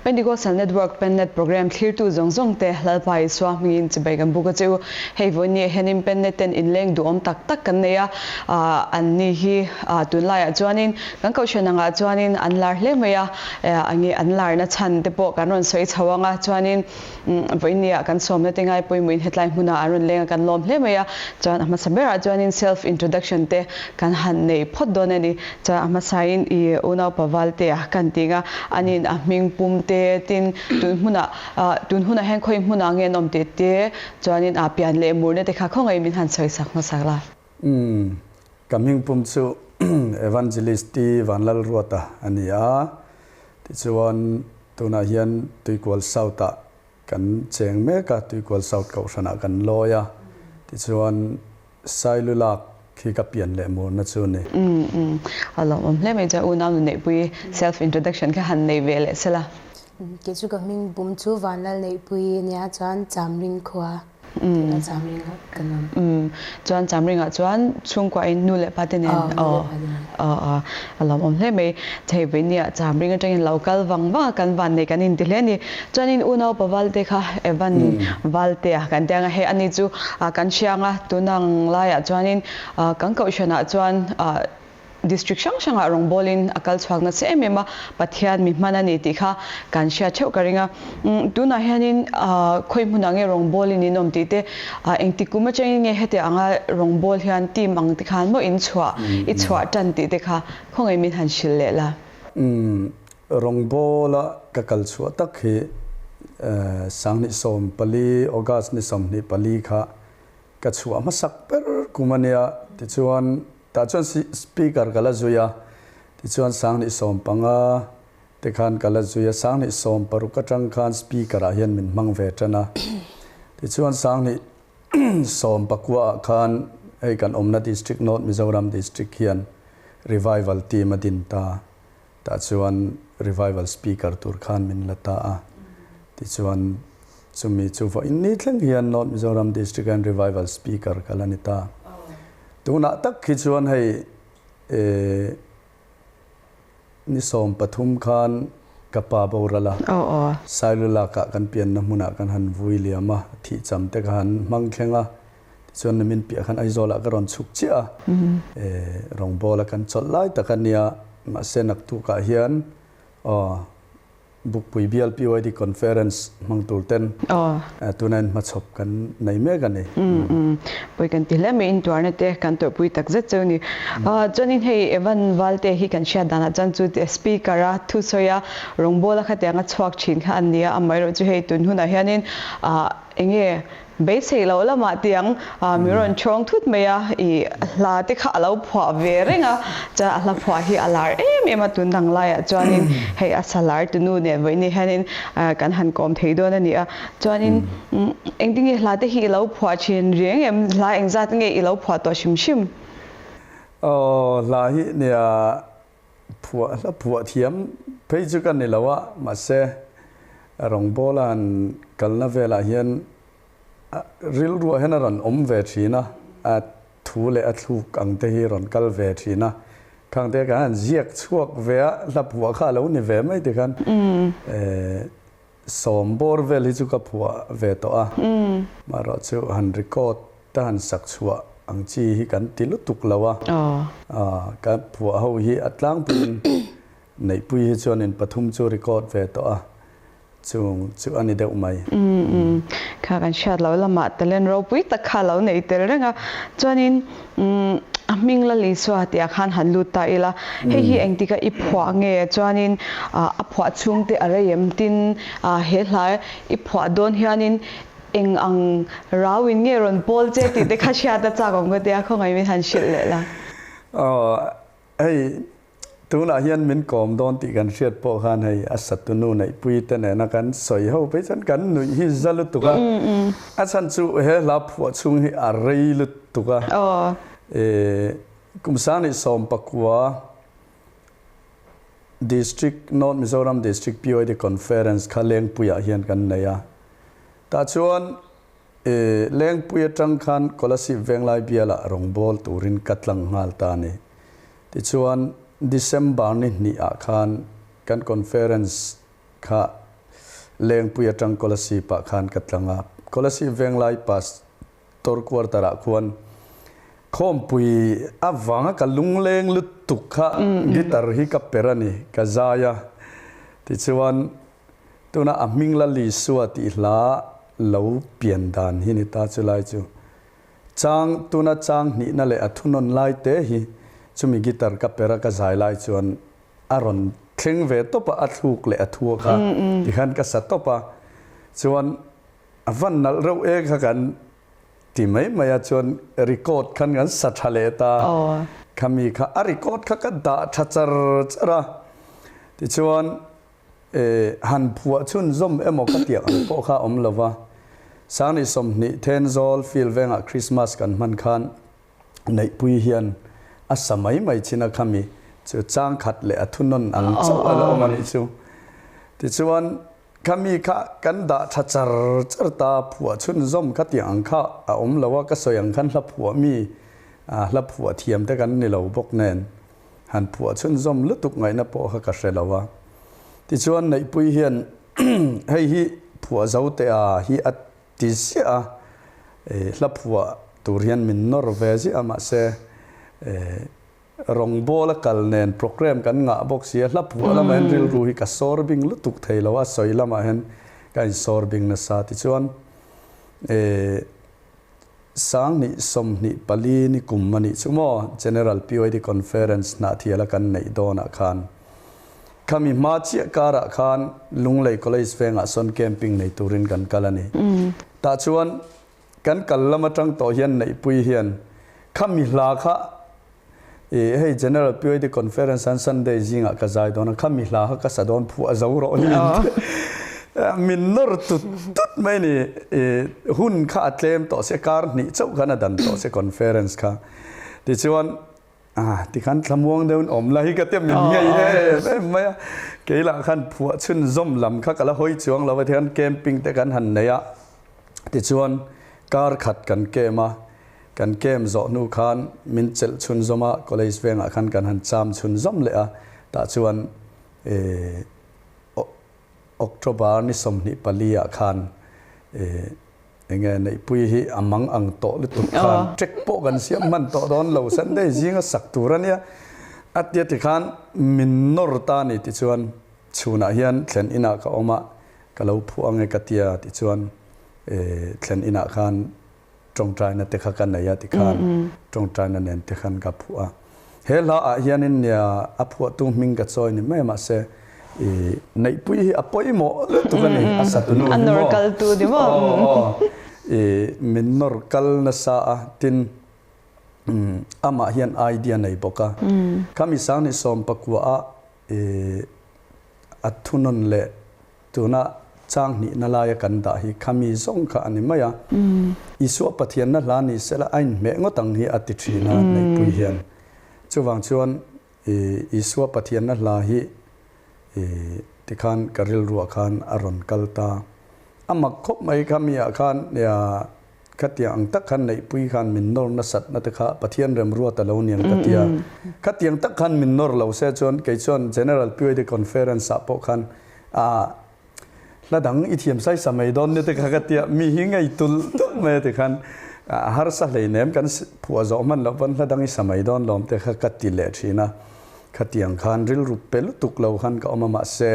Pentecostal Network Pennet Program thlirtu zawng zawng te Lalpa Isua hmingin chibai kan buk a che u. Hei vawinia hianin Pennet ten inleng duhawm tak tak kan nei a, an ni hi tunlaiah chuanin kan kohhran angah chuanin an lar hle mai a, ange an larna chhan te pawh kan rawn sawi chho anga chuanin Vawinia kan sawmna te ngai pawimawhin hetlai hmunah an rawn leng a, kan lawm hle mai a. Chuan a hmasa berah chuanin self introduction te kan han nei phawt dawn a ni. Chuan a hmasain i unaupa Valtea kan ti nga, anin a hming pum te tin tun hmunah tun hunah hian khawi hmunah nge an awm tih te chuanin a pian leh murna te kha khawngaih min han sawi sak hmasak la. Umm, ka hming pum chu Evangelist T Vanlalruata a ni a, tichuan Tunah hian Tuikual South-ah kan cheng mek a, Tuikual South kohhranah kan lawi a, tichuan Sailulak khi ka pian leh murna chu a ni. Umm umm, a lawmawm hle mai chuan unau nu Neihpuii self introduction kha han nei ve leh sela. Kei chu ka hming bum chu Vanlal Neihpuii a nia chuan Chamring khua. Tuna Chamringa kan awm. Umm, chuan Chamringa chuan chhungkuain nu leh pa te nen aw aw aw a lawmawm hle mai. Thei Veinia Chamring atangin lo kal vang vang a kan van nei kan inti hle a ni. Chuanin unau Paval te kha Evan Valtea kan tia anga hei ani chu kan hriang a, tunang laiah chuanin kan kohhranah chuan District hrang hrangah rawngbawlin a kal chhuak nasa em em a, Pathian mi hman a ni tih kha kan hriat theuh ka ring a. Tunah hianin khawi hmunah nge rawngbawlin in awm tih te, engtik kum atangin nge heti anga rawngbâwl hian team ang te khan maw in chhuah, i chhuah tan tih te kha khawngaih min han hrilh leh la. Rawngbawla ka kal chhuah tak hi 2014 August ni 24 kha ka chhuah hmasak ber kum a nia, tichuan Tah chuan speaker ka la zui a, tichuan 2015 te khan ka la zui a, 2016 atang khan speaker ah hian min hmang ve tan a, tichuan 2019 ah khan hei kan awmna district North Mizoram district hian revival team a din ta, tah chuan revival speaker tur khan min la ta a, tichuan chumi chu vawiin ni thleng hian North Mizoram district hian revival speaker ka la ni ta. Tunah tak khi chuan hei ni 13 khan ka pa boral a, Sailulak ah kan pianna hmunah kan han vui liam a, thihcham te ka han hmang thleng a, tichuan nimin piah khan Aizawl ah ka rawn chhuk chiah a, rawngbawla kan chawlh lai tak a nia, mahse naktuk ah hian aw Bukpui Bial PYD Conference hmang tur ten tuna in hmachhawp kan nei mek a ni. Pawi kan ti hle mai, intuarna te kan tawrhpui tak zet cheu ni. Chuanin hei Evan Valte hi kan hriat danah chuan chu Speaker a thusawi a rawngbawla khatianga chhuak thin kha a ni a, amaherawhchu hei tun hunah hianin enge Beisei loh lamah tiang mi rawn chhawng thut mai a, i hla te kha a lo phuah ve reng a, chuan a hla phuah hi a lar em em a tun dang laiah chuanin hei a sa lar tunu nen vawiin hianin kan han kawm thei dawn a ni a, chuanin engtin nge hla te hi i lo phuah thin reng em, hla engzat nge i lo phuah tawh hrim hrim? Aw hla hi nia phuah hla phuah thiam phei chu ka ni lo a, mahse rawngbawla'n kalna velah hian rilruah hian a rawn awm ve thin a, a thu leh a thluk ang te hi rawn kal ve thin a, khang te kan han ziak chhuak ve a, hla phuah kha a lo ni ve mai tikhan Sawm bawr vel hi chu ka phuah ve tawh a, marawh chu han record te han sak chhuah ang chi hi kan ti lutuk lo a, ka phuah ho hi a tlangpuiin Neihpui hi chuan in pathum chu record ve tawh a, chung chu a ni deuh mai. Kha kan hriat loh lamah talent ropui tak kha a lo nei tel reng a, chuanin A hming la Lisua tih ah khan han lut ta ila, hei hi engtika i phuah nge? Chuanin a phuah chhungte a rei em? Tin, he hla i phuah dawn hianin eng ang rauin nge rawn pawl che tih te kha hriat a chak awm ka tia, khawngaih min han hrilh leh la. Aw, hei Tunah hian min kawm dawn tih kan hriat pawh khan hei a satunu neihpui te nena kan sawi ho phei chuan kan nuih hi za lutuk a, a chhan chu he hla phuah chhung hi a rei lutuk a, kum 2019 District North Mizoram District PYD Conference kha Lengpuiah hian kan nei a, tah chuan Lengpui atang khan Kolasib Venglai bialah rawngbâwl turin ka tlang nghal ta a ni. Tichuan, December ni hnih ah khan kan conference kha Lengpui atang Kolasib ah khan ka tlang a, Kolasib Venglai Pastor Quarter ah khuan khawmpui avanga ka lungleng lutuk kha guitar hi ka per a ni, ka zai a. Tichuan tuna a hming la Lisua tih hla lo pian dan hi ni ta chulai chu. Chang tuna chang hnihna leh a thunawn lai te hi chumi guitar ka per a ka zai lai chuan a rawn thleng ve tawp a, a thluk leh a thua kha tikhan ka sa tawp a, chuan a van nalh reuh e kha kan ti mai mai a, chuan record khan kan sa tha leh ta, khami kha a record kha ka dah tha char char a, tichuan han phuah chhunzawm emaw ka tiang ang pawh kha a awm lo va, Sangni 20 Thenzawl field vengah Christmas kan hman khan Neihpui hian a sa mai mai chin a khami chu chang khat leh a thunawn ang chauh a la awm a nih chu. Tichuan khami kha kan dah tha char char ta phuah chhunzawm kha tiang ang kha a awm lo a, ka sawi ang khan hla phuah mi hla phuah thiam te kan ni lo bawk nen han phuah chhunzawm lutuk ngaihna pawh kha ka hre lo a. Tichuan Neihpui hian hei hi phuah zo teh a hi a Ti ziah a, hla phuah tur hian min nawr ve ziah a, mahse rawngbawl a kal nen program kan ngah bawk si a, hla phuah lamah hian rilru hi ka sawr bing lutuk thei lo a, sawi lamah hian ka insawr bing nasa. Tichuan 2024 ni kum a nih chu maw General PYD Conference Hnahthiala kan neih dawnah khan Khami hma chiah karah khan Lunglei College vengah sawn camping nei turin kan kal a ni. Tah chuan kan kal lam atang tawh hian Neihpui hian khami hla kha i hei General PYD Conference an Sunday zingah ka zai dawn a, khami hla kha ka sa dawn phuah zo rawh hi min nawr tut tut mai ni. I hun kha a tlem tawh se kar hnih chauh khan a dan tawh se conference kha. Tichuan Ah, tikhan thlamuang deuhin awm la hi ka tia min ngei em em mai a. Kei lah khan phuah chhunzawm lam kha ka la hawi chuang lo a, tikhan camping te kan han nei a. Tichuan kar khat kan camp a, kan camp zawh hnu khan min chelh chhunzawm a, college vengah khan kan han cham chhunzawm leh a, tah chuan eh October ni 24 ah khan eh Enge Neihpui hi a mang ang tawh lutuk khan trek pawh kan siam hman tawh dawn lo, Sunday zinga sak tur a nia a tia ti khan min nawr ta ni tichuan chhunah hian thlen inah ka awm a, ka lo phuah ange ka tia tichuan thlen inah khan tawngtaina te kha ka nei a tikhan tawngtaina nen te khan ka phuah a. He hla ah hianin nia a phuahtu hming ka chawi ni mai mahse i Neihpui hi a pawimawh lutuk a ni, a satu nu hi maw? A nawr kaltu ni maw? Aw aw i min nawr kal nasa a, tin amah hian idea nei bawk a. Khami 2019 ah i a thunawn leh Tuna chang hnihna laia kan dah hi khami zawng kha a ni mai a. Isua Pathianna hla ni sela a inhmeh ngawt ang hi a ti thin a Neihpui hian. Chuvang chuan Isua Pathianna hla hi tikhan ka rilruah khan a rawn kal ta. A mak khawp mai khami ah khan Khatiang ang tak khan Neihpui khan min nawr nasatna te kha Pathian remruat a lo niang ka ti a. Khatiang tak khan min nawr lo se chuan kei chuan General PYD Conference ah pawh khan ah hla dang i thiam sai sa mai dawn nia te kha ka ti a, mi hi ngei tulh tulh mai a ti khan a harsa hleinem kan phuah zawh hman loh pawn hla dang i sa mai dawn lawm te kha ka ti leh thin a. Khatiang khan rilru pe lutuk lo khan ka awm a mahse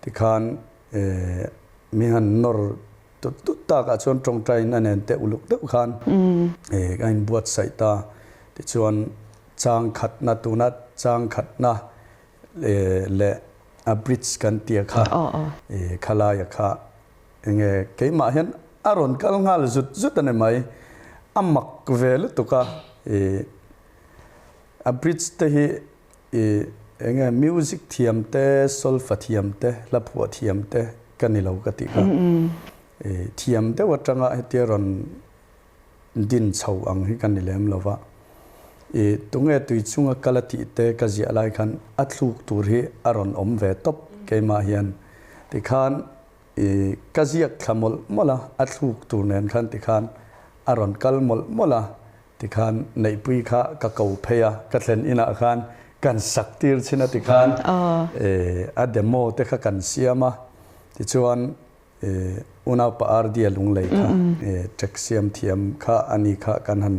tikhan mi han nawr Tut tut takah chuan tawngtaiin a nen teh uluk deuh khan ka inbuatsaih ta. Tichuan chang khatna tuna chang khatna leh a bridge kan tia kha khalaia kha enge keimah hian a rawn kal nghal zut zut a ni mai. A mak ve lutuk a, a bridge te hi enge music thiam te, solfa thiam te, hla phuah thiam te ka ni lo ka tih kha. Thiam deuh atanga hetia rawn din chho ang hi ka ni lem lo va. Tunge tui chunga kal a tih te ka ziah lai khan a thluk tur hi a rawn awm ve tawp keimah hian. Tikhan ka ziak thla mawlh mawlh a, a thluk tur nen khan tikhan a rawn kal mawlh mawlh a. Tikhan Neihpui kha ka ko phei a, ka thlen inah khan kan sak tir chin a tikhan a demo te kha kan siam a, tichuan Unaupa RD-a lunglei kha ṭek siam thiam kha a ni kha kan han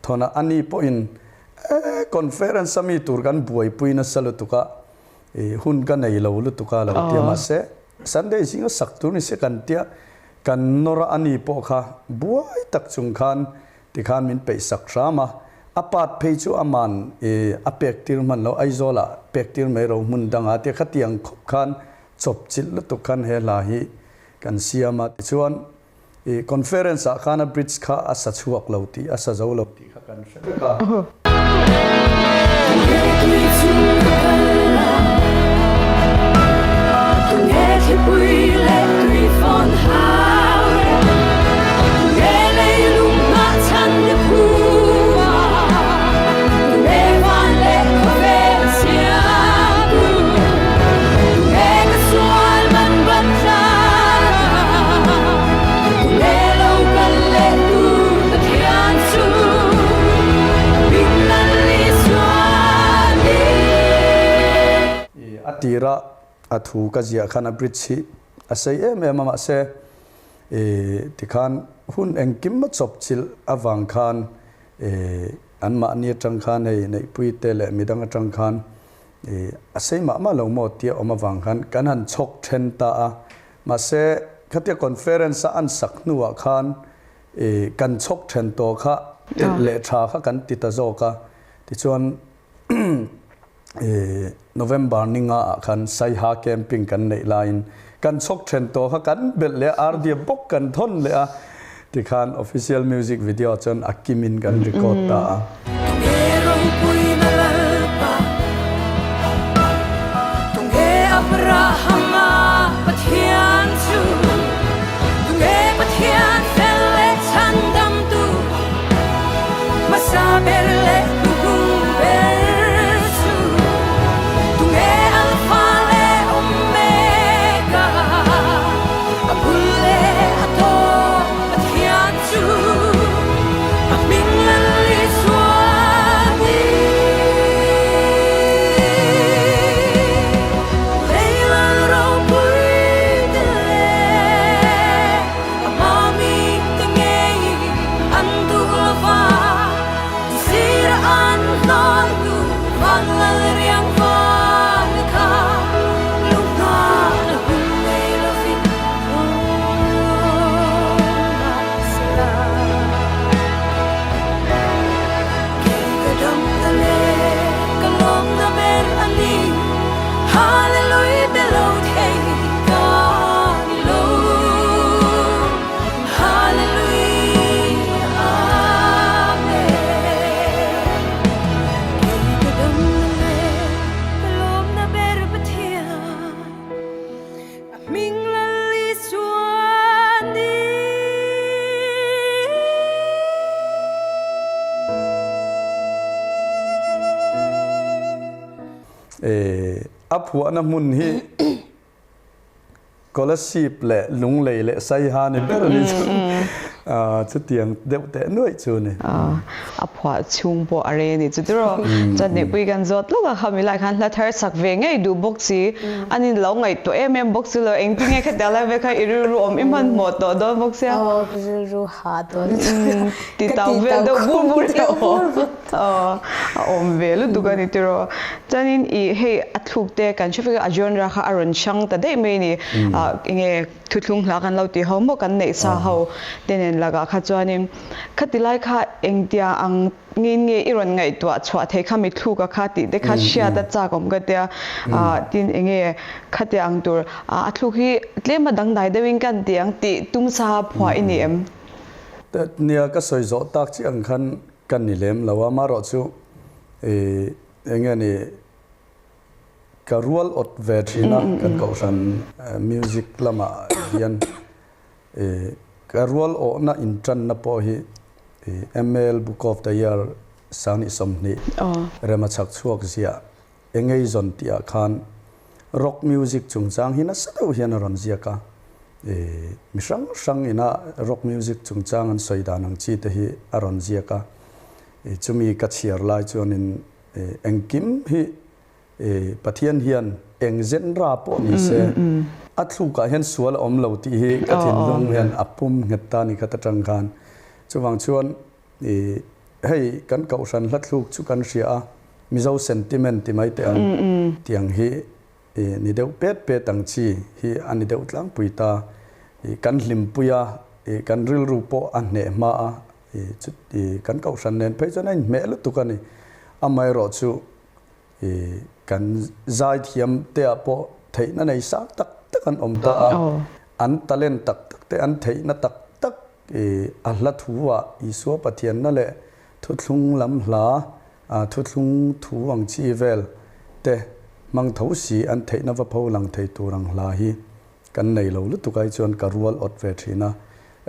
thawn a, ani pawhin conference a mi tur kan buaipui nasa lutuk a, hun ka nei lo lutuk a lo ti a, mahse Sunday zinga sak tur ni se kan tia kan nawr a, ani pawh kha buai tak chung khan tikhan min peih sak hram a, a part phei chu aman a pek tir hman lo, Aizawlah pek tir mai ro hmun dangah tia khatiang khawp khan chawpchilh lutuk khan he hla hi kan siam a, tichuan i conference ah khan a bridge kha a sa chhuak lo tih, a sa zo lo tih kha kan hre vek a. A tira a thu ka ziah khan a bridge hi a sei em em a mahse tikhan hun engkim a chawp chilh avang khan anmahni atang khan hei Neihpui te leh midang atang khan A sei mah mah lo maw tia awm avang khan kan han chhawk then ta a, mahse khatia conference a an sak hnuah khan kan chhawk then tawh kha telh leh tha kha kan ti ta zawk a, tichuan November ni nga ah khan Saiha camping kan neih laiin kan chhawk then tawh kha kan belh leh a, RD bawk kan thawn leh a, tikhan official music video chuan a kimin kan record ta a. A phuahna hmun hi Kolasib leh Lunglei leh Saiha ni ber a ni chu. Chutiang deuh teh nuaih chu a ni. A phuah chhung pawh a rei a ni chu tiraw. Chuan Neihpui kan zawt lawk a, khami lai khan hla thar sak ve ngei duh bawk si. An in lo ngaihtuah em em bawk si lo, engtin nge khatiang lai ve kha i rilru awm i hmanhmawh tawh dawn bawk sia. Aw ka rilru hah dawn. Ti tau vel deuh bur bur te aw a awm ve lutuk a ni tiraw. Chuanin i hei a thluk te kan hre vek a, a genre kha a rawn hrang ta daih mai a ni. Enge thuthlung hla kan lo tih ho maw kan neih sa ho te nen lakah kha chuanin khati lai kha engtia ang Ngin nge i rawn ngaihtuah chhuah thei kha mithluka kha tih te kha hriat a chak awm ka tia tin enge khatia ang tur a thluk hi tlem a dangdai deuhin kan ti ang tih tum sa phuah i ni em? Nia ka sawi zawh tak chiah ang khan ka ni lem lo a, marawh chu enge ni ka rual awt ve thin a kan kohhran music lamah hian Ka rual awhna intanna pawh hi ML Book of the Year 2020 rema chhak chhuak ziah Engeizon tihah khan rock music chungchang hi nasa deuh hian a rawn ziak a. Mi hrang hrang ina rock music chungchang an sawi dan ang chi te hi a rawn ziak a. Chumi ka chhiar lai chuanin engkim hi. Pathian hian eng genre pawh ni se a thlukah hian sual a awm lo tih hi ka thinlung hian a pum nghet ta ni khat atang khan. Chuvang chuan hei kan kohhran hla thluk chu kan hria a, Mizo sentiment ti mai teh ang tiang hi ni deuh pet pet ang chi hi a ni deuh tlangpui ta. Kan hlimpui a, kan rilru pawh a hneh hma a, kan kohhran nen phei chuan a inhmeh lutuk a ni. Amaherawhchu kan zaithiam te ah pawh theihna nei sang tak tak an awm ta a, an talent tak tak te, an theihna tak tak a hla thu ah Isua Pathianna leh thuthlung lam hla, thuthlung thu ang chi vel te hmang tho si an theihna va pho lang thei tur ang hla hi kan nei lo lutuk ai chuan ka rual awt ve thin a,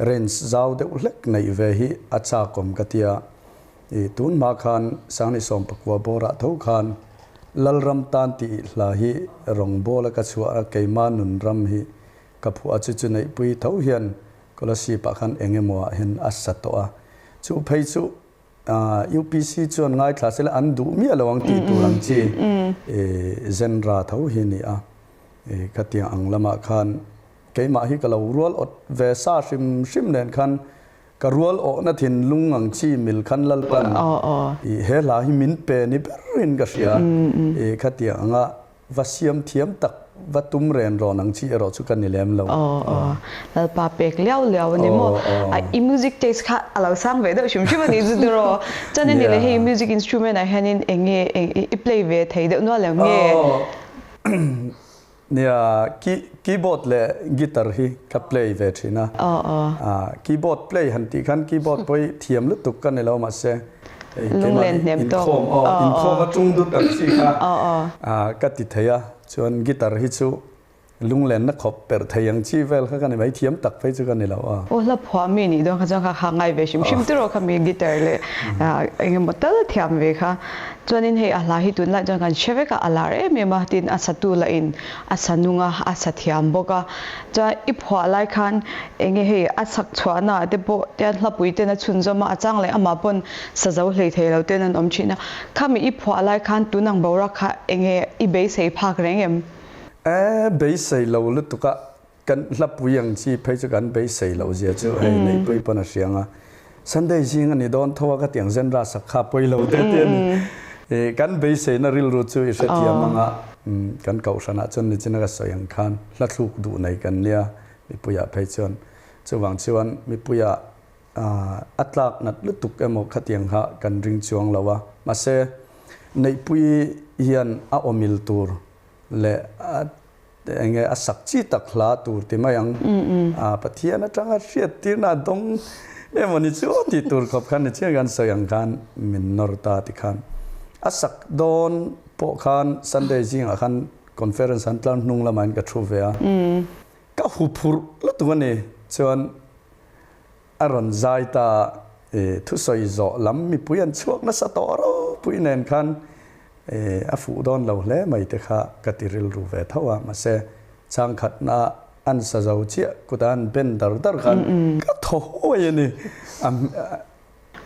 range zau deuh hlek neih ve hi a chakawm ka tia. I tun hma khan Sangni Sawmpakua bawrah tho khan Lalram tan tih hla hi rawngbawla ka chhuah a, keima nun ram hi ka phuah a, chu chu neihpui tho hian Kolasib ah khan eng emaw ah hian a sa tawh a, chu phei chu UPC chuan ngaithla sela an duh miah lo ang tih tur ang chi genre tho hi a ni a, khatiang ang lamah khan keimah hi ka lo rual awt ve sa hrim hrim nen khan Ka rual awhna thinlung ang chi mil khan Lalpan i he hla hi min pe ni berin ka hria. I khatiang anga va siam thiam tak, va tum ren rawn ang chi erawh chu ka ni lem lo. Lalpa pek liau liau a ni maw? I music taste kha a lo sang ve deuh hrim hrim a nih chu tiraw? Chuan a ni leh hei music instrument ah hianin eng nge i play ve thei deuh nual em nge? Nia, keyboard leh guitar hi ka play ve thin a. Keyboard play han tih khan keyboard pawh hi thiam lutuk ka ni lo mahse keimah inkhawm aw inkhawm a tung dut ang chi kha ka ti thei a. Chuan guitar hi chu lunglenna khawp perh thei ang chi vel kha ka ni mai, thiam tak phei chu ka ni lo a. Aw hla phuah mi nih dawn kha chuan kha kha ngai ve hrim hrim tiraw kha mi guitar leh engemaw tal thiam ve kha. Chuanin hei a hla hi tunlai chuan kan hre vek a, a lar em em a, tin a satu lahin a sa nung a, a sa thiam bawk a. Chuan i phuah lai khan enge hei a sak chhuahna ah te pawh tian hlapui ten a chhunzawm a, a chang leh amah pawn sa zo hlei thei lo ten an awm thin a. Khami i phuah lai khan tunang boruak kha enge i beisei phak reng em? E, beisei lo lutuk a, Kan hlapui ang chi phei chu kan beisei loh zia chu hei neihpui pawn a hriang a. Sunday zing a ni dawn tho a ka tiang zen ra sak kha pawi lo te te a ni. Kan beiseina rilru chu i hrethiam ang a, kan kohhranah chuan nichina ka sawi ang khan hla thluk duh nei kan nia mipuiah phei chuan. Chuvang chuan mipuiah a tlak nat lutuk emaw khatiang kha kan ring chuang lo a. Mahse neihpui hian a awmil tur leh a Enge a sak chi tak hla tur ti mai ang. A Pathian atanga hriattirna a dawng emaw ni chu tih tur khawp khan ni chiang kan sawi ang khan min nawr ta ti khan. A sak dawn pawh khan Sunday zingah khan conference an tlar hnung lamah in ka thu ve a. Ka huphurh lutuk a ni. Chuan a rawn zai ta thusawi zawh lam mipui an chhuak nasa tawh ropui nen khan A fuh dawn lo hle mai te kha ka ti rilru ve tho a, mahse changkhatna an sa zo chiah kutah an ben dar dar khan ka thaw huai a ni.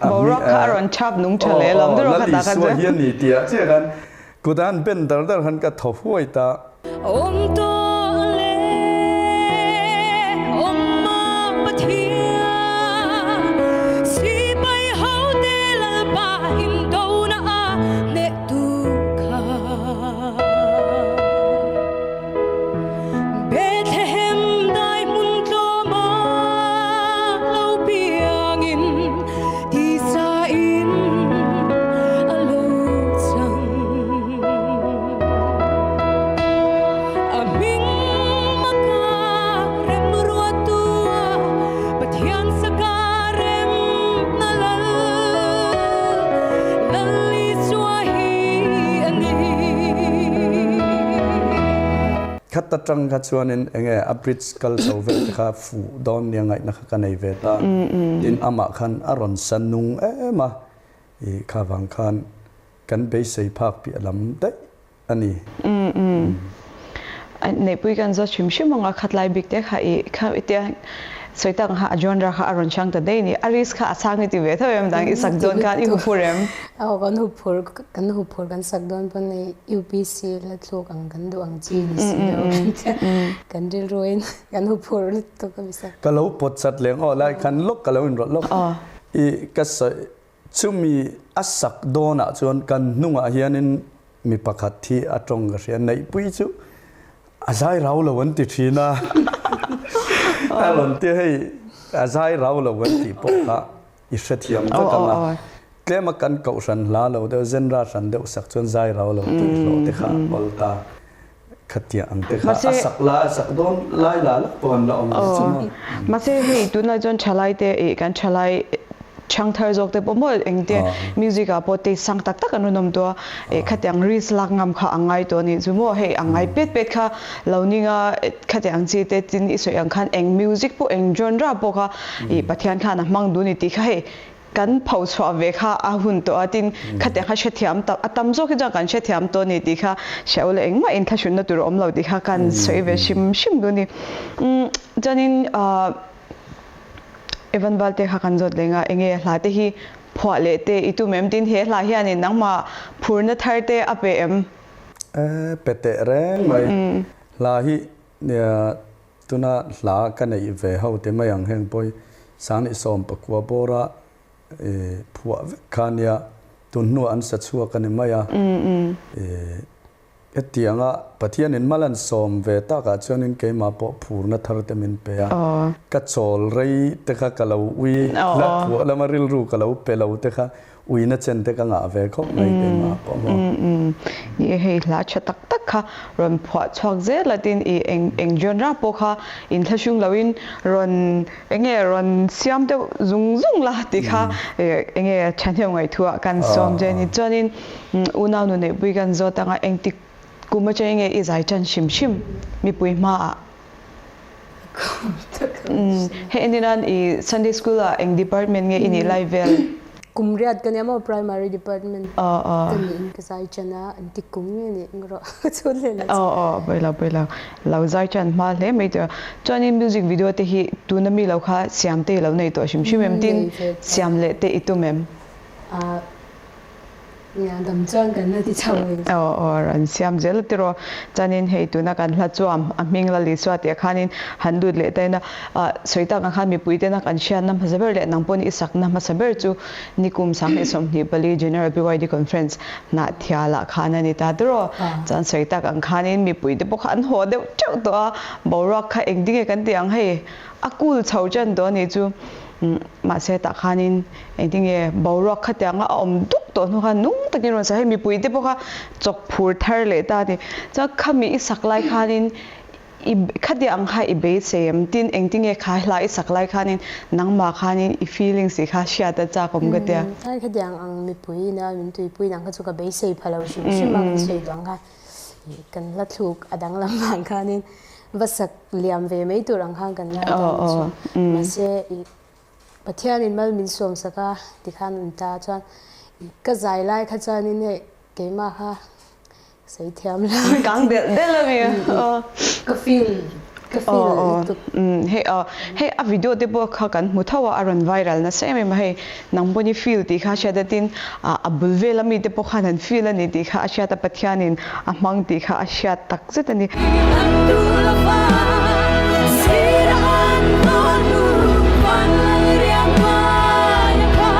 Boruak kha a rawn chhap nung tha leh lawm deuh kha tak a chu. Lal Isua hi a ni tih ah chiah khan kutah an ben dar dar khan ka thaw huai ta. Awm tawh le awm a Pathian, sipai hote Lalpa indona a hnehtu kha. Bethlehem dai hmun tlawma lo piangin tisa in a lo chang. A hming maka remruatu a Pathian saka remna lal, Lal Isua hi a ni. Khat atang kha chuanin enge a bridge kal chho vel te kha fuh dawn nia ngaihna kha ka nei ve ta. Tin amah khan a rawn sa nung em a, i kha vang khan Kan beisei phak piah lam daih a ni. Umm. Neihpui kan zawt hrim hrim ang a, khatlai bik te kha i kha i tia Sawi tak ang kha a genre kha a rawn hrang ta daih a ni. A risk kha a sang i ti ve tho em dang i sak dawn khan i huphur em? Aw kan huphur kan huphur kan sak dawn pawn hei UPC la thluk ang kan duh ang chi ni si lo kan tia kan rilruin kan huphur lutuk a misa. Ka lo pawt chat leng aw lai khan lawk ka lo inrawlh lawk i ka sawi chumi a sak dawnah chuan kan hnungah hianin Mi pakhat hi a tawng ka hria, Neihpui chu a zai rau lo an ti thin a, a rawn ti hei a zai rau lo an tih pawh kha i hrethiam vek ang a, tlem a kan kohhran hla lo deuh, genre hran deuh sak chuan zai rau lo tih hlawh te kha a awl ta, khatiang ang te kha a sak lai a sak dawn lai la la pawh an la awm ve chu maw. Mahse hei tunlai chuan thalai te ih kan thalai Chhang thar zawk te pawh maw engte music ah pawh taste sang tak tak an rawn awm tawh a, eh khatiang risk lak ngam kha a ngai tawh a nih chu maw, hei a ngai pet pet kha lo ning a khatiang chi te tin i sawi ang khan eng music pawh eng genre pawh kha ih Pathian khan a hmang duh a ni tih kha hei kan pho chhuah ve kha a hun tawh a, tin khatiang kha hrethiam tak a tam zawk hi chuan kan hrethiam tawh a ni tih kha hriau leh engmah inthlahrunna tur a awm lo tih kha kan sawi ve hrim hrim duh a ni. Umm chuanin ah. Evan Valte kha kan zawt leng a, enge hla te hi phuah leh te i tum em? Tin he hla hianin nangmah phurna thar te a pe em? E, pe teh reng mai. Hla hi tuna hla ka neih ve ho te mai ang heng pawh hi 2019 bawra phuah vek kha nia, tun hnuah an sa chhuak a ni mai a. Hetianga Pathianin mal an sawm ve takah chuanin keimah pawh phurna thar te min pe a, ka chawl rei te kha ka lo ui, hla phuah lama rilru ka lo pe lo te kha uina chen te ka ngah ve khawp mai keimah pawh maw. Ni e, hei hla tha tak tak kha rawn phuah chhuak zel a tin i eng eng genre pawh kha inthlahrung loin rawn enge rawn siam deuh zung zung la tih kha enge thahnem ngaihtuah kan sawm che a ni. Chuanin Unau nu neihpui kan zawt anga engtik kum atangin nge i zai tan hrim hrim mipui hmaah? Hei eniran i Sunday school ah eng department nge i nih lai vel? Kum riat ka nia maw primary department ka niin ka zai tan a, engtik kum nge nih eng rawh ka chhun leh la chu. Aw pawilo pawilo lo zai tan hma hle mai tawh. Chuanin music video te hi tuna mi lo kha siam te i lo nei tawh hrim hrim em? Tin siam leh te i tum em? Nia dam chuan kan la ti chho eng. Aw aw rawn siam zel a tiraw. Chuanin hei tuna kan hla chuam a hming la Lisua tih ah khanin han lut leh ta ina ah sawi tak ang khan mipui tena kan hriatna hmasa ber leh nang pawhin i sakna hmasa ber chu nikum 2024 General PYD Conference hnah thial ah khan a ni ta tiraw. Chuan sawi tak ang khanin mipui te pawh kha an haw deuh teuh tawh a, boruak kha engtin nge kan tih ang hei a cool chho tan tawh a nih chu. Mahse tah khanin engtin nge boruak khatianga a awm duk tawh hnu khan nung takin rawn sa hei mipui te pawh kha chawk phur thar leh ta a ni. Chuan khami i sak lai khanin i khatiang ang kha i beisei em? Tin engtin nge kha hla i sak lai khanin nangmah khanin i feelings tih kha hriat a chak awm ka tia. Ai khatiang ang mipui ina min tuipui dang kha chu ka beisei pha lo hrim hrim a kan sawi duh ang khan kan hla thluk a danglam vang khanin va sak liam ve mai tur ang khan kan ngai ta ni chu. Mahse i Pathianin mal min sawm sak a tikhan an ta chuan i ka zai lai kha chuanin hei keimah kha sawi thiam lo. Kang delh delh a mi. Ka feel ka feel lutuk. Hei hei a video te pawh kha kan hmu tho a a rawn viral nasa em em a hei nang pawn i feel tih kha a hriat a tin a bul vel ami te pawh khan an feel a ni tih kha a hriat a Pathianin a hmang tih kha a hriat tak zet a ni. An duh lova sir an dawn nu van lal riang hmaia kha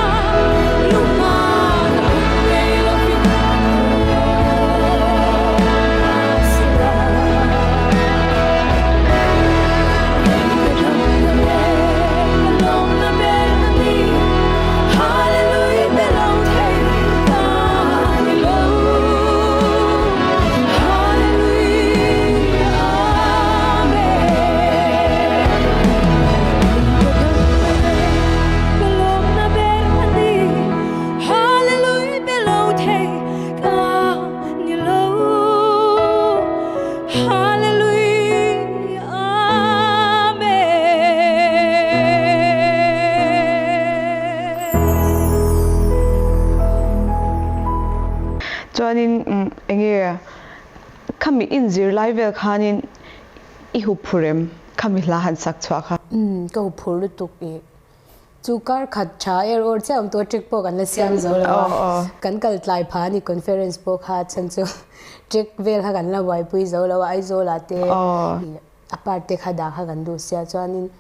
lungman a put ngei lovin an dawn si a. Kei ka damna ber ka lawmna ber a ni Hallelujah be lo thei ta ni lo Hallelujah Amen Ka damna ber ka lawmna ber a ni Hallelujah be lo thei ta ni lo Hallelujah Amen. Chuanin enge khami inzir lai vel khanin i hup phur em? Khami hla han sak chhuah kha. Umm ka huphur lutuk i chu kar khat tha er awr chiah awm tur trek pawh kan la siam zo lo a, kan kal tlai phah a ni conference pawh kha chhan chu trek vel kha kan la buaipui zo lo a Aizawl ah te a part te kha dah kha kan duh sia chuanin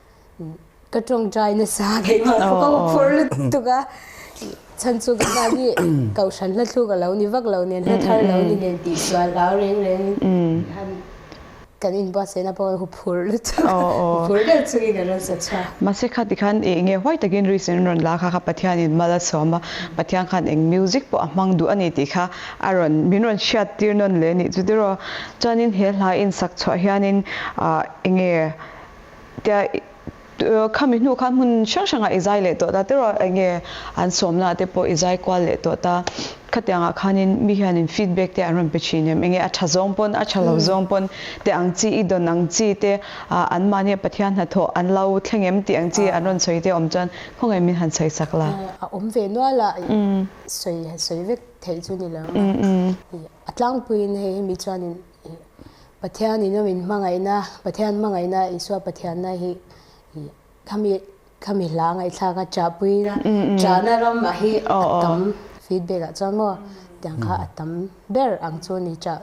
ka tawngtai nasa keimah pawh ka huphur lutuk a chhan chu ka hman hi kohhran hla thluk a lo ni vak lo nen hla thar lo ni nen tih sual hlau reng rengin han Kan inbuatsaihna pawh huphur lutuk huphur deuh chungin kan rawn sa chhuak. Mahse kha tikhan eng nge huai takin risk in rawn la kha kha Pathianin mal a sawm a, Pathian khan eng music pawh a hmang duh a ni tih kha a rawn min rawn hriat tir nawn leh a nih chu tiraw. Chuanin he hla insak chhuah hianin ah eng nge tia Khami hnu khan hmun hrang hrangah i zai leh tawh ta tiraw eng nge an sawmna te pawh i zai kual leh tawh ta. Khatiangah khanin mi hianin feedback te an rawn pe thin em? Eng nge a tha zawng pawn a tha lo zawng pawn te ang chi i dawn ang chi te an mahnia Pathian hnathawh an lo thleng em tih ang chi an rawn sawi te awm chuan khawngaih min han sawi sak la. A awm ve nual a, sawi sawi vek theih chu ni lo a. A tlangpuiin hei hemi chuanin Pathian in a min hmangaihna, Pathian hmangaihna, Isua Pathianna hi khami khami hla ngaihthlak a chahpuina chahna ram ah hi a tam feedback ah chuan maw tiang kha a tam ber ang chu ni chah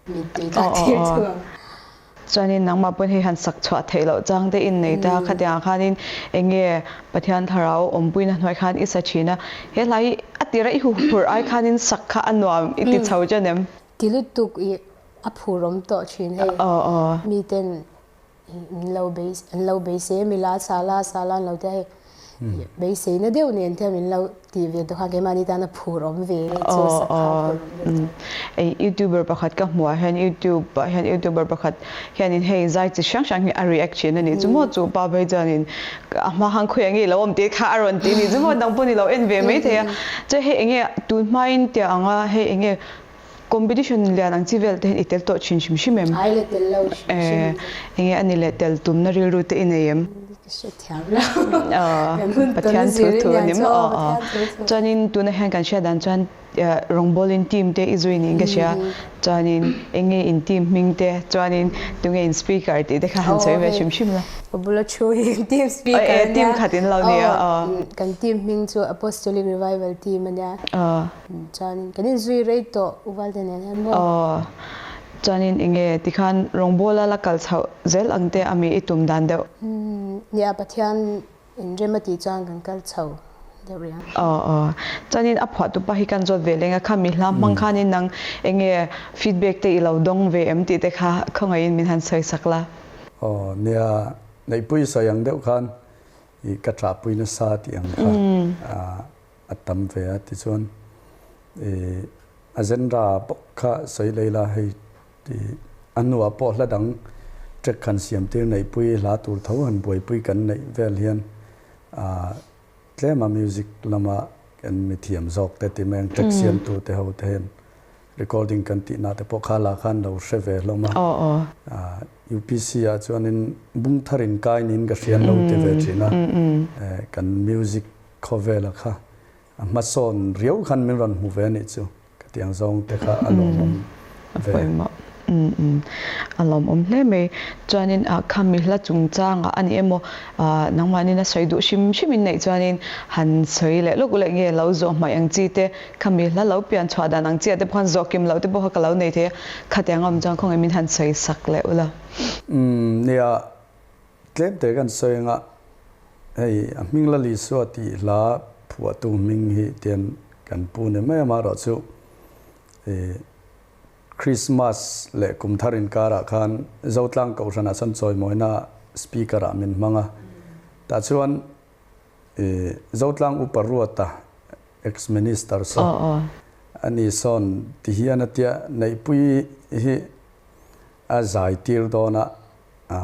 mittui tlak tir chu ang. Chuanin nangmah pawn hei han sak chhuah theih loh chang te in nei ta khatiang ah khanin eng nge Pathian thlarau awmpuina hnuai khan i sa thin a, he hla hi a tira i huphurh ai khanin sak kha a nuam i ti chho chen em? Ti lutuk i a phurawm tawh thin hei. Miten an lo an lo beisei a, mila sala sala an lo tia hei beiseina deuh nen te min lo tih ve tawh khan keimahni tan a phurawm ve nge chu sakha phurawm ve tawh. Ei youtuber pakhat ka hmuh ah hian youtube ah hian youtuber pakhat hianin hei zai chi hrang hrang hi a react thin a nih chu maw chu pa phei chuanin a hma khan khawi ang nge i lo awm tih kha a rawn ti a nih chu maw dang pawh ni lo en ve maithei a chuan hei enge tun hmain tia anga hei enge Competition lian ang chi vel te hian i tel tawh thin hrim hrim em? Ai le tel lo hrim hrim. Enge a ni leh tel tumna rilru te i nei em? Ka hre thiam lo. Kan hun tawn a zir i nia chu aw Pathian thu thu. Chuanin tunah hian kan hriat dan chuan rawngbawlin team te i zui niin ka hria. Chuanin enge in team hming te chuanin tunge in speaker tih te kha han sawi ve hrim hrim la. Ka bula thu hi team speaker a nia. Team khat in lo nia. Kan team hming chu Apostolic Revival Team a nia. Chuanin kan inzui rei tawh U Valte nen hian maw? Aw, chuanin enge tikhan rawngbawla la kal chhoh zel ang te ami i tum dan deuh? Nia, Pathian inrem a tih chuan kan kal chho deuh rih ang. Aw aw, chuanin a phuah tupa hi kan zawt ve leng a, khami hla hmang khanin nang enge feedback te i lo dawng ve em tih te kha khawngaihin min han sawi sak la. Aw, nia, Neihpui sawi ang deuh khan i ka ṭahpui nasa tih ang kha a tam ve a tichuan ih a genre bawk kha sawi lei la hei tih a hnuah pawh hla dang track han siam tir neihpui hla tur tho han buaipui kan neih vel hian ah tlema music lama kan mithiam zawk te ti mai ang track siamtu te ho te hian recording kan tih na te pawh kha lah khan lo hre ve hlawm a ah UPC ah chuanin bung thar in kai niin ka hrian lo ti ve thin a kan music Khawvela kha a hmasawn riau khan min rawn hmu ve anih chu ka ti ang zawng te kha a lawmawm ve. A lawmawm hle mai. Chuanin khami hla chungchangah a ni emaw nangmahnin a sawi duh hrim hrim in neih chuanin han sawi leh lawk leh nge lo zawh hmaih ang chi te khami hla lo pian chhuah dan ang chi ah te pawh khan zawh kim loh te pawh kha ka lo nei thei a, khatiang awm chuan khawngaih min han sawi sak leh ula. Nia Tlem te kan sawi anga hei a hming la Lisua tih hla phuahtu hming hi tian kan pu ni mai amaherawh chu ih Christmas leh kum thar inkarah khan Zotlang Kohhranah chuan chawimawina speaker ah min hmang a, tah chuan ih Zotlang Upa Ruata ex minister saw ani sawn ti hian a tia Neihpuii hi a zai tir dawn a. A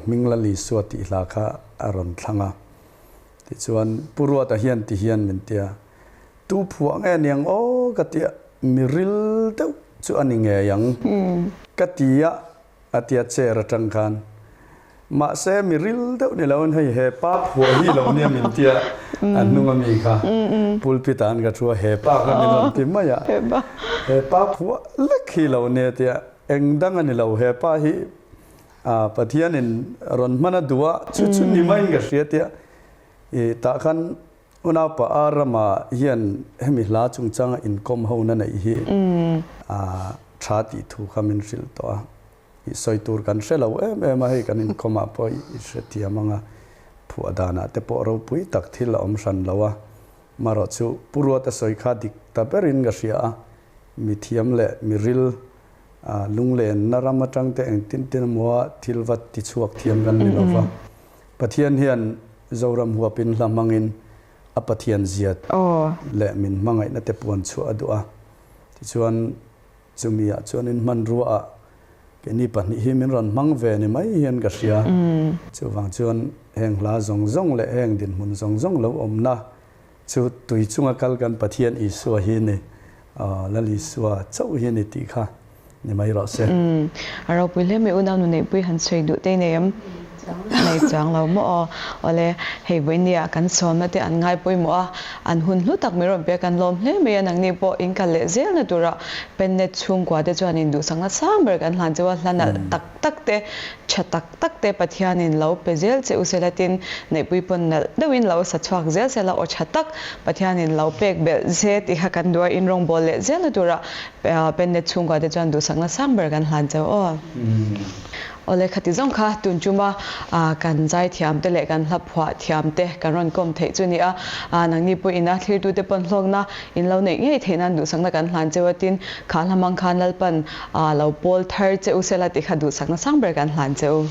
hming la Lisua tih hla kha a rawn thlang a. Tichuan, Pu Ruata hian ti hian min ti a, Tu phuah nge niang aw ka ti a, mi ril deuh chu a ni ngei ang ka ti a, a ti a chair atang khan. Mahse, mi ril deuh ni loin hei he pa phuah hi lo nia min ti a, a hnung ami kha pulpit ah an ka thu a, he pa kha min rawn ti mai a, he pa phuah lek hi lo nia tia, eng dang a ni lo, he pa hi. Pathianin rawn hman a duh a, chu chu ni maiin ka hria tia i tah khan unaupa A rama hian hemi hla chungchanga inkawm ho na neih hi tha tih thu kha min hrilh tawh a. I sawi tur kan hre lo em em a, hei kan inkawm ah pawh i hrethiam ang a, phuah danah te pawh ropui tak thil a awm hran lo a, marawh chu Pu Ruata sawi kha dik ta berin ka hria a, mi thiam leh mi ril lunglenna ram atang te engtin tin emaw thil va ti chhuak thiam kan ni lo va, Pathian hian Zoram huapin hla hmangin a Pathian zia leh min hmangaihna te puan chhuah a duh a, tichuan Chumi ah chuanin hmanrua ah keini pahnih hi min rawn hmang ve ni mai hian ka hria. Chuvang chuan heng hla zawng zawng leh heng dinhmun zawng zawng lo awmna chu tui chunga kal kan Pathian Isua hi ni, Lal Isua chauh hi ni tih kha ni mai rawh se. A ropui hle mai unau nu neihpui han sawi duh te nei em? Nei chuang lo maw aw. Awle, hei vawinia kan sawmna te an ngai pawimawh a, an hun hlu tak mai rawn pek an lawm hle mai a, nangni pawh in kal leh zelna tura Pennet chhungkua te chuan in duhsakna sang ber kan hlan cheu a, hla nalh tak tak te, tha tak tak te Pathianin lo pe zel che u sela tin neihpui pawn nalh deuhin lo sa chhuak zel sela aw tha tak Pathianin lo pek belh ze tih kha kan duh a, in rawngbâwl leh zelna tura Pennet chhungkua te chuan duhsakna sang ber kan hlan cheu aw. Awle khati zawng kha tun tuma kan zaithiam te leh kan hla phuah thiam te kan rawn kawm theih chu ni a, nangni pawh ina thlirtu te pawn hlawkna in lo neih ngei theih nan duhsakna kan hlan cheu a tin kha hla hmang khan Lalpan lo pawl thar che u sela tih kha duhsakna sang ber kan hlan cheu.